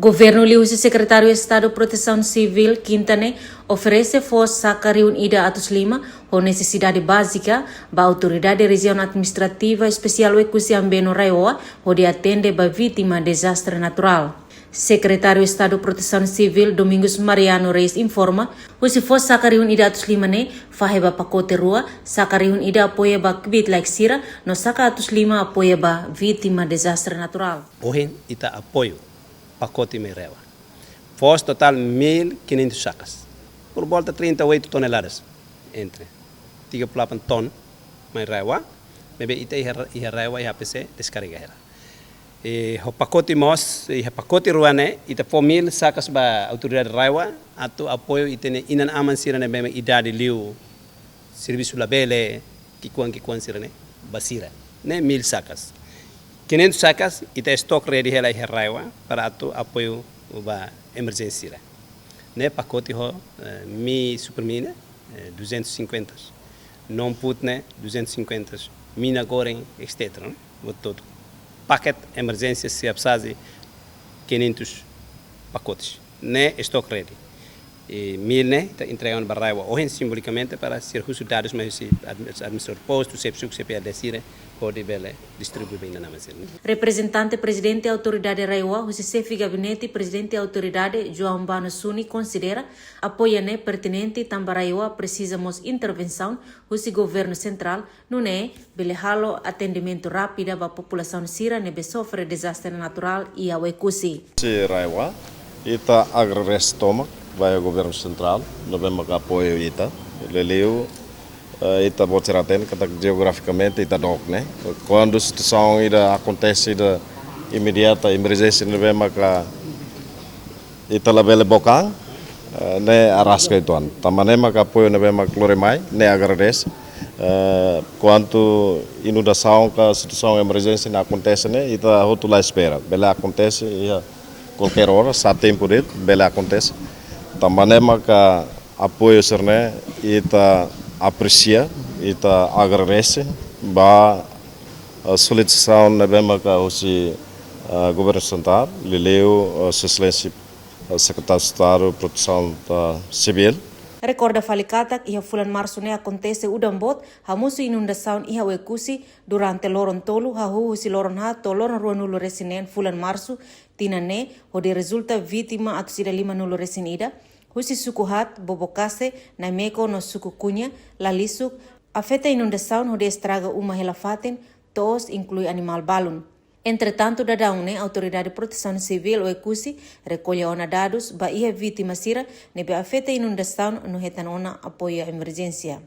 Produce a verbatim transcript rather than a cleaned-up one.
Governu liuhusi Sekretáriu Estadu Protesaun Sivíl, Kinta ne'e, oferese foos saka rihun ida atus lima ho nesesidade bázika ba Autoridade Rejiaun Administrativa Espesiál Oekusi Ambeno RAEOA, hodi atende ba vítima dezastre naturál. Sekretáriu Estadu Protesaun Sivíl, Domingos Mariano Reis, informa, husi foos saka rihun ida atus lima ne'e, fahe ba pakote rua, saka rihun ida apoia ba kbiit-laek sira, no saka atus lima apoia ba vítima dezastre naturál. Ohin ita apoiu pakote mai RAEOA. Foos totál mil quinhentos sacas. Por volta trinta e oito toneladas. Entre tiga puluh delapan ton mai RAEOA. Maibé ita iha, iha RAEOA, iha A P C, deskarga hela. E ho pakote mós, iha pakote rua ne'e, ita fó mil sacas ba autoridade RAEOA, atu apoiu ita-nia inan-aman sira ne'ebé mak idade liu, servisu labele, ki'ikoan ki'ikoan sira-ne'e, ba sira. Ne'e mil sacas. Quinhentos sacas, ita estok ready hela iha RAEOA, para atu apoiu ba emerjénsia sira. Ne'e pakote ho, eh, mi Supermi ne'e, eh, duzentos e cinquenta. Non-food ne'e, duzentos e cinquenta. Mina goreng, et cetera, ne'e? Buat hotu. Paket emerjénsia siap saji, quinhentos pakotes. Ne'e estok ready. E mil ne'e, ita entrega ba RAEOA ohin simbolikamente para sira husu dadus mai husi admi-, administradór postu, xefe suku, xefe aldeia sira, hodi bele distribui ba inan-aman sira. Reprezentante Prezidente Autoridade RAEOA, husi Xefe Gabinete Prezidente Autoridade, João Bano Suni, konsidera apoiu ne'e pertinente tanba RAEOA presiza mós intervensaun husi Governu Sentrál, nune'e bele halo atendimentu rápida ba populasaun sira ne'ebé sofre dezastre naturál iha Oekusi. Husi RAEOA, ita agradese tomak ba Governu Sentrál ne'ebé maka apoiu ita. Liuliu, eh, ita-boot sira hatene katak jeografikamente ita dook ne'e. Kuandu situasaun ida akontese, ida imediata, emerjénsia ne'ebé maka ita labele book an, eh, ne'e araska uitoan. Tanba ne'e maka apoiu ne'ebé mak lori mai, ne'e agradese. Eh, kuandu inundasaun ka situasaun emerjénsia ne'e akontese ne'e, ita hotu la espera. Bele akontese iha kualkér oras, sá tempu de'it, bele akontese. Tanba ne'e maka apoiu sira-ne'e, ita apresia, ita agradese ba, eh, solicitasaun ne'ebé maka husi, eh, Governu Sentrál, liuliu, eh, Sua Exelénsia, eh, Sekretáriu Estadu Protesaun, eh, Sivíl. Rekorda fali katak, iha fulan Marsu ne'e akontese udan boot, hamosu inundasaun iha Oekusi, durante loron tolu, hahú husi loron haat to'o loron ruanulu-resin-neen fulan Marsu, tinan ne'e, hodi rezulta vítima atus ida limanulu-resin-ida, husi suku haat, Bobokase, Naimeko no suku Kunya, Lalisuk, afeta inundasaun hodi estraga uma hela fatin, to'os inklui animál balun. Entretantu, daudaun ne'e Autoridade Protesaun Sivíl Oekusi rekolla ona dadus ba iha vítima sira ne'ebé afeta inundasaun no hetan ona apoiu emerjénsia.